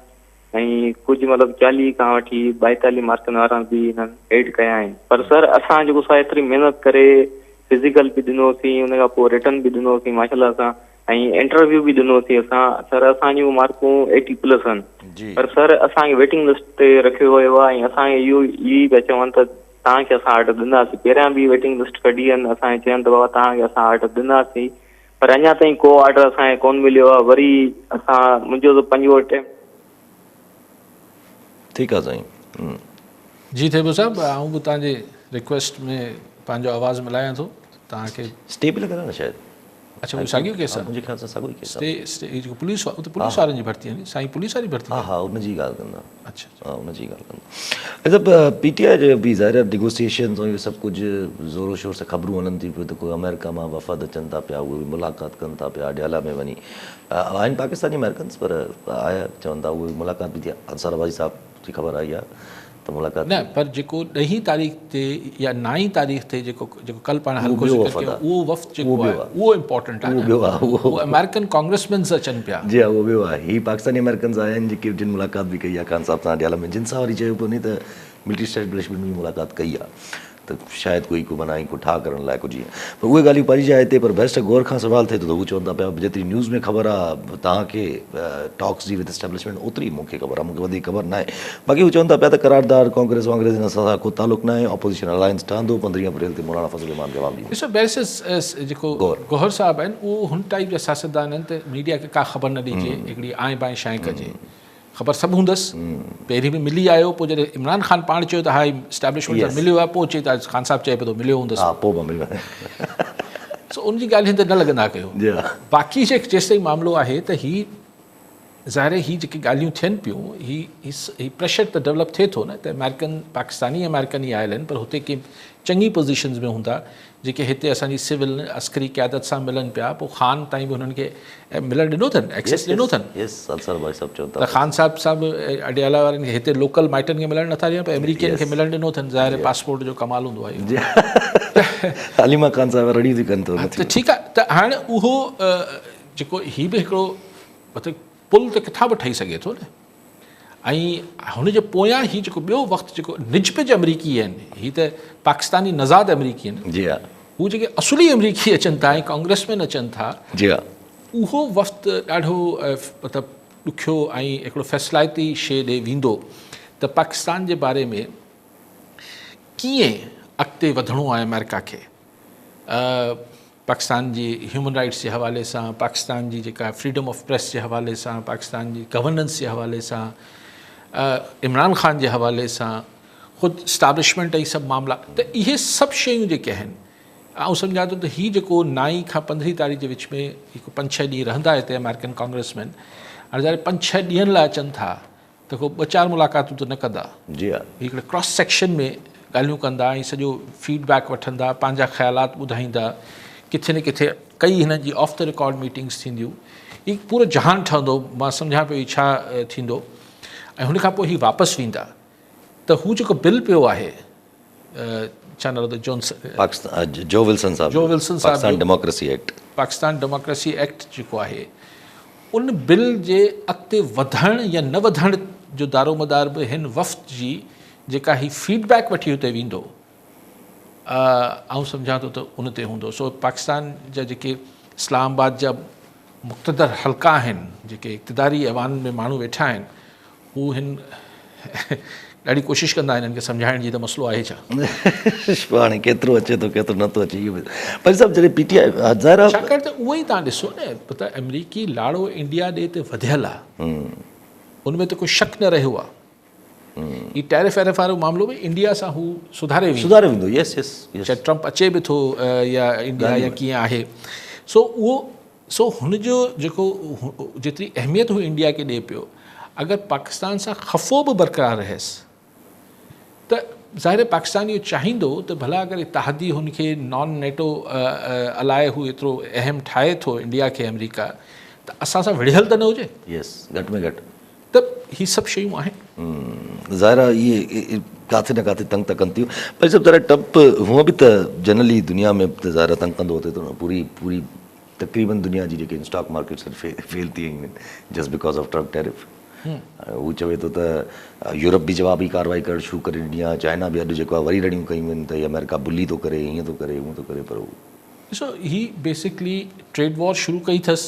۽ ڪجهه مطلب چاليهه کان وٺي ٻائيتاليهه مارڪن وارا به هنن ايڊ ڪيا آهن پر سر اسان جيڪو سا ايتري محنت ڪري فزيڪل به ڏنوسين ان کان پوء رٽن به ڏنوسين ماشاء الله سان ۽ انٽرويو به ڏنوسين اسان سر اسان جون مارڪون ايٽي پلس آهن پر سر اسان کي ويٽنگ لسٽ تي رکيو ويو آهي ۽ اسان کي اهو ئي پيا چون ته توهان کي اسان آرڊر ڏنداسين پهريان به ويٽنگ لسٽ ڪڍي آهن اسان کي چون ته بابا توهان کي اسان آرڊر ڏنداسين پر اڃا تائين ڪو آرڊر اسان کي ڪون مليو آهي وري اسان منهنجو ته پنجون اٽيمپٽ ٺيڪ آ سائين. جي ٿيٻو صاحب آئون به توهان جي رڪويسٽ ۾ پنهنجو آواز ملايان ٿو توهان کي. اسٽي به لڳل آهي نه شايد. اڇا اهو ساڳيو ڪيس آهي. منهنجي خيال سان ساڳيو ئي ڪيس آهي. اسٽي اسٽي هي جيڪو پوليس وارو پوليس وارن جي ڀرتي آهي سائين پوليس واري ڀرتي ها ها ان جي ڳالهه ڪندا. اڇا ها ان جي ڳالهه ڪندا. اڇا پي ٽي آء جو به ظاهر آهي نيگوسيئيشنز ۽ اهو سڀ ڪجهه زور و شور سان خبرون هلن ٿيون پيون ته ڪو آمريڪا مان وفد اچن ٿا پيا اهي به ملاقات ڪن ٿا پيا اڊيالا ۾ وڃي آهن پاڪستاني آمريڪنز پر آيا چون ٿا اهي ملاقات به ٿي انصار عباسي صاحب جي خبر آئي آهي ته ملاقات نه پر جيڪو ڏهين تاريخ تي يا نائين تاريخ تي جيڪو جيڪو ڪل پاڻ هلڪو ذڪر ڪيو اهو وفد جيڪو آهي اهو امپورٽنٽ آهي اهو ٻيو آهي اهو آمريڪن ڪانگريسمينز اچن پيا. جي ها اهو ٻيو آهي هي پاڪستاني آمريڪنز آيا آهن جيڪي جن ملاقات به ڪئي آهي خان صاحب سان اڊيالا ۾ جن سان وري چيو پيو وڃي ته ملٽري اسٽيبلشمينٽ به ملاقات ڪئي آهي ته شايد ڪوئي ڪو معنيٰ ڪو ٺاهه ڪرڻ لاء ڪجهه ائين پر اهي ڳالهيون پنهنجي جاء تي پر بئريسٽر گوهر کان سوال ٿئي ٿو ته هو چون ٿا پيا جيتري نيوز ۾ خبر آهي توهان کي ٽاڪس جي وٿ اسٽيبلشمينٽ اوتري مون کي خبر آهي مون کي وڌيڪ خبر ناهي باقي هو چون ٿا پيا ته قراردار ڪانگريس وانگريس هن سان ڪو تعلق ناهي اپوزيشن الائنس ٺهندو پندرهين اپريل تي مولانا فضل الرحمان جواب ڏيندو. ڏسو بئريسٽر جيڪو گوهر صاحب آهن اهو هن ٽائيپ جا سياستدان آهن ته ميڊيا کي ڪا خبر نه ڏجي هڪڙي آئين بائين شائين ڪجي خبر سڀ هوندس پهرين به ملي آيو پوء جڏهن عمران خان پاڻ چيو ته ها اسٽيبلشمينٽ سان مليو آهي پوء چئي ته خان صاحب چئي پيو ته مليو هوندس ها پوء به مليو سو ان جي ڳالهين تي نه لڳندا ڪيو باقي جي جيستائين معاملو آهي ته هي ظاهر هي جيڪي ڳالهيون ٿين پيون هي هي پريشر ته ڊولپ ٿئي ٿو نه ته آمريڪن پاڪستاني آمريڪن ئي آيل آهن پر هتي ڪي چڱي پوزيشنز ۾ هوندا جيڪي هتي اسان جي سول عسڪري قيادت سان ملن پيا پوء خان تائين به هنن کي ملڻ ڏنو اٿن ايڪسيس ڏنو اٿن ته خان صاحب سان به اڊيالا وارن کي هتي لوڪل مائٽن کي ملڻ نٿا ڏين پر آمريڪين کي ملڻ ڏنو اٿن ظاهر پاسپورٽ جو ڪمال هوندو آهي حليمه خان صاحب رڙيون ٿي ڪن ته ٺيڪ آهي ته هاڻ اهو جيڪو هي به هڪڙو مطلب پل ته ڪٿان به ٺهي سگهي ٿو نه ۽ هن جي پويان هي جيڪو ٻيو وقت جيڪو نج پج آمريڪي آهن هي ته پاڪستاني نزاد آمريڪي آهن جي ها هو جيڪي اصلي آمريڪي اچن ٿا ۽ ڪانگريسمين اچن ٿا جي ها اهو وفد ڏاڍو مطلب ڏکيو ۽ هڪڙو فيصلائتي شيء ڏي ويندو ته پاڪستان جي باري ۾ ڪيئن اڳتي وڌڻو آهي آمريڪا کي پاڪستان جي هيومن رائٽس جي حوالي سان، پاڪستان جي جيڪا فريڊم آف پريس جي حوالي سان، پاڪستان جي گورننس جي حوالي سان، عمران خان جي حوالي سان، خود اسٽابلشمينٽ ۽ سڀ معاملا ته اهي سڀ شيون جيڪي آهن آئون سمجهان ٿو ته هي جيڪو نائين کان پندرهين تاريخ جي وچ ۾ هڪ پنج ڇهه ڏينهن رهندا هتي آمريڪن ڪانگريس مين هاڻي ظاهر پنج ڇهه ڏينهن لاء اچن ٿا ته ڪو ٻه چار ملاقاتون ته نه ڪندا. جي ها. هي هڪڙي ڪراس سيڪشن ۾ ڳالهيون ڪندا ۽ سڄو فيڊ بيڪ وٺندا، پنهنجا خيالات ٻڌائيندا، ڪٿي نه ڪٿي ڪئي هنن جي آف the record meetings ٿينديون، هي پورو جهان ٺهندو، مان سمجهان پيو هي ڇا ٿيندو ۽ هن کان پوء هي واپس ويندا ته هو جيڪو بل پيو آهي ڇا نالو اٿس جونس پاڪستان جو ولسن صاحب جو ولسن صاحب Pakistan democracy act Pakistan democracy act جيڪو آهي ان بل جي اڳتي وڌڻ يا نه وڌڻ جو دارومدار به هن وفد جي جيڪا هي فيڊ بيڪ وٺي هتي ويندو آئون سمجهان ٿو ته ان تي هوندو سو پاڪستان جا جيڪي اسلام آباد جا مقتدر حلقا آهن جيڪي اقتداري ايوانن ۾ ماڻهو ويٺا آهن هو هن ڏاڍي ڪوشش ڪندا هنن کي سمجهائڻ جي ته مسئلو آهي ڇا؟ هاڻي ڪيترو اچي ٿو ڪيترو نٿو اچي اهو به پر صاحب جڏهن پي ٽي آء ظاهر آهي ڇاڪاڻ ته اهو ئي تان ڏسو نه ته آمريڪي لاڙو انڊيا ڏي ته وڌيل آهي ان ۾ ته ڪو شڪ نه رهيو آهي هي ٽيرف ويرف وارو معاملو به انڊيا سان هو سڌاري ويندو سڌاري ويندو يس يس چاهي ٽرمپ اچي به ٿو يا انڊيا يا ڪيئن آهي سو اهو سو هن جو جيڪو جيتري اهميت هو انڊيا کي ڏئي پيو اگر پاڪستان سان خفو به برقرار رهيس ته ظاهر آهي پاڪستان اهو چاهيندو ته ڀلا اگر اتحادي هن کي نان نيٽو الائي هو ايترو اهم ٺاهي ٿو انڊيا کي آمريڪا ته اسان سان وڙهيل ته نه هجي. يس گهٽ ۾ گهٽ. ته هي سڀ شيون آهن. ظاهر آهي اهي ڪاٿي نه ڪاٿي تنگ ته ڪن ٿيون پر سڀ ظاهر ٽرمپ هونء به ته جنرلي دنيا ۾ ته ظاهر تنگ ڪندو اٿي ٿو نه پوري پوري تقريبن دنيا جي جيڪي اسٽاڪ مارڪيٽس آهن فيل ٿي ويون آهن just because of Trump tariff هو چوي ٿو ته يورپ به جوابي ڪارروائي ڪرڻ شروع ڪري ڏني آهي چائنا به اڄ جيڪو آهي وري رڙيون ڪيون آهن ته هي آمريڪا بلي ٿو ڪري هيئن ٿو ڪري هونئن ٿو ڪري پر هو ڏسو هي بيسڪلي ٽريڊ وار شروع ڪئي اٿس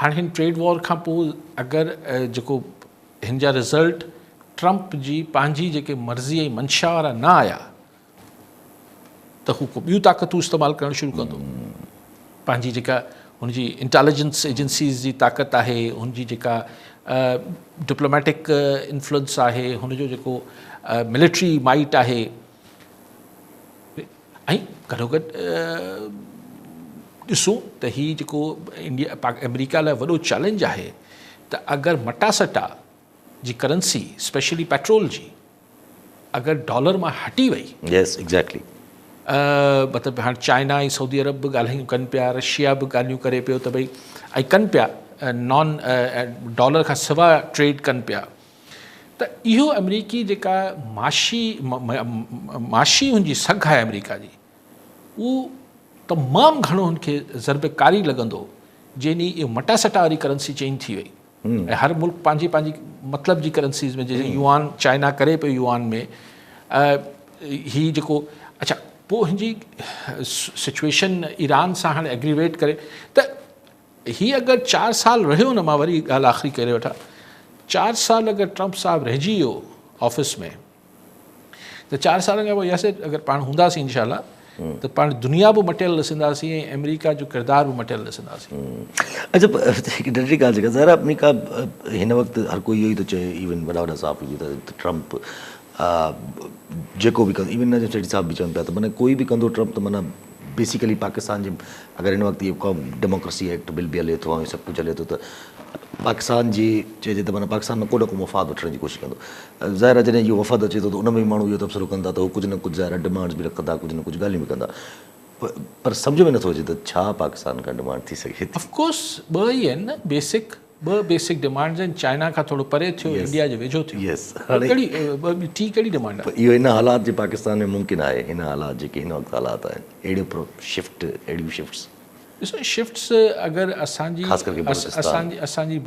هاڻي هن ٽريڊ وار کان پوء اگر جيڪو هن جا رزلٽ ٽرمپ جي پنهنجي جيڪي مرضي ۽ منشا وارا نه آيا ته هو ڪو ٻيون طاقتون استعمال ڪرڻ شروع ڪندو. پنهنجي جيڪا هن جي انٽيليجنس ايجنسيز جي طاقت آهي، هن جي جيڪا ڊپلوميٽڪ انفلوئنس آهي هن جو جيڪو ملٽري مائٽ آهي ۽ گڏوگڏ ڏسون ته هي جيڪو انڊيا آمريڪا لاء وڏو چئلينج آهي ته اگر مٽاسٽا جي ڪرنسي اسپيشلي پيٽرول جي اگر ڊالر مان هٽي وئي. Yes exactly. مطلب هاڻ چائنا ۽ سعودي عرب به ڳالهيون ڪن پيا رشيا به ڳالهيون ڪري پيو ته ڀئي ۽ ڪن پيا نان ڊالر کان سوا ٽريڊ ڪن پيا ته اهو آمريڪي جيڪا معاشي معاشي هن جي سگهه آهي آمريڪا جي اهو تمام گهڻو هن کي ضرب ڪاري لڳندو جنهن ڏينهن اهو مٽاسٽا واري ڪرنسي چينج ٿي وئي ۽ هر ملڪ پنهنجي پنهنجي مطلب جي ڪرنسيز ۾ جيئن يوآن چائنا ڪري پيو يوآن ۾ هي جيڪو اڇا پوء هن جي سچويشن ايران سان هاڻي ايگريويٽ ڪري ته هي اگر چار سال رهيو نه مان وري ڳالهه آخري ڪري وٺان چار سال اگر ٽرمپ صاحب رهجي ويو آفيس ۾ ته چار سالن کان پوء ياسر اگر پاڻ هونداسين انشاء الله ته پاڻ دنيا به مٽيل ڏسنداسين ۽ آمريڪا جو ڪردار به مٽيل ڏسنداسين. اڇا هڪ ننڍڙي ڳالهه جيڪا ظاهر آهي آمريڪا هن وقت هر ڪوئي اهو ئي ٿو چئي ايون وڏا وڏا صحافي به ته ٽرمپ جيڪو به ڪندو ايون نجم سيٺي صاحب به چون پيا ته معنيٰ ڪوئي به ڪندو ٽرمپ ته معنيٰ بيسيڪلي پاڪستان جي اگر هن وقت اهو ڊيموڪريسي ايڪٽ بل به هلي ٿو ۽ سڀ ڪجهه هلي ٿو ته پاڪستان جي چئجي ته معنيٰ پاڪستان مان ڪو نه ڪو مفاد وٺڻ جي ڪوشش ڪندو. ظاهر آهي جڏهن اهو وفد اچي ٿو ته ان ۾ به ماڻهو اهو تبصرو ڪن ٿا ته هو ڪجهه نه ڪجهه ظاهر آهي ڊمانڊز به رکندا ڪجهه نه ڪجهه ڳالهيون به ڪندا پر سمجهه ۾ نٿو اچي ته ڇا پاڪستان کان ڊمانڊ ٿي سگهي ٿي. آف ڪورس ٻه ئي آهن نه بيسڪ ٻه بيسڪ ڊمانڊز آهن چائنا کان ٿورو پري ٿيو انڊيا جي ويجهو ٿيو يس هاڻي ڪهڙي ٽي ڪهڙي ڊمانڊ آهي. اهو هن حالات جي پاڪستان ۾ ممڪن آهي هن حالات جيڪي هن وقت حالات آهن اهڙيون شفٽ اهڙيون شفٽس. ڏسو شفٽس اگر اسان جي خاص ڪرڪي بلوچستان اسان جي اسان جي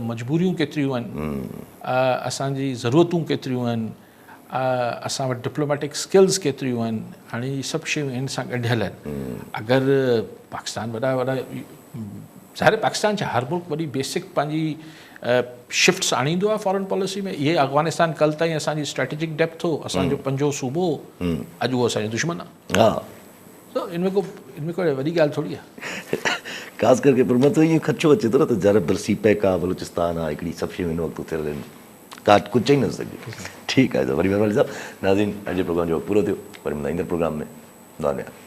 مجبوريون ڪيتريون آهن اسان جي ضرورتون ڪيتريون آهن اسان وٽ ڊپلوميٽڪ اسڪلز ڪيتريون آهن هاڻي هي سڀ شيون ان سان ڳنڍيل آهن اگر پاڪستان وڏا وڏا ظاهر پاڪستان ڇا هر ملڪ وڏي بيسڪ پنهنجي شفٽس آڻيندو آهي فارن پاليسي ۾ اهي افغانستان ڪل تائين اسان جي اسٽريٽجڪ ڊيپٿ هو اسان جو پنجون صوبو هو اڄ اهو اسان جو دشمن آهي ها ته ان ۾ ڪو ان ۾ ڪو وڏي ڳالهه ٿوري آهي. خاص ڪرڪي پر مطلب اهو خدشو اچي ٿو نه ته ذرا بل سي پيڪ آ بلوچستان آ هڪڙي سڀ شيون هن وقت ٿيل آهن ڪا ڪجهه چئي نٿو سگهجي ٺيڪ آهي وري مهرباني صاحب ناظرين اڄ جي پروگرام جو وقت پورو ٿيو وري ملندا ايندڙ پروگرام ۾ دعا ۾ ياد.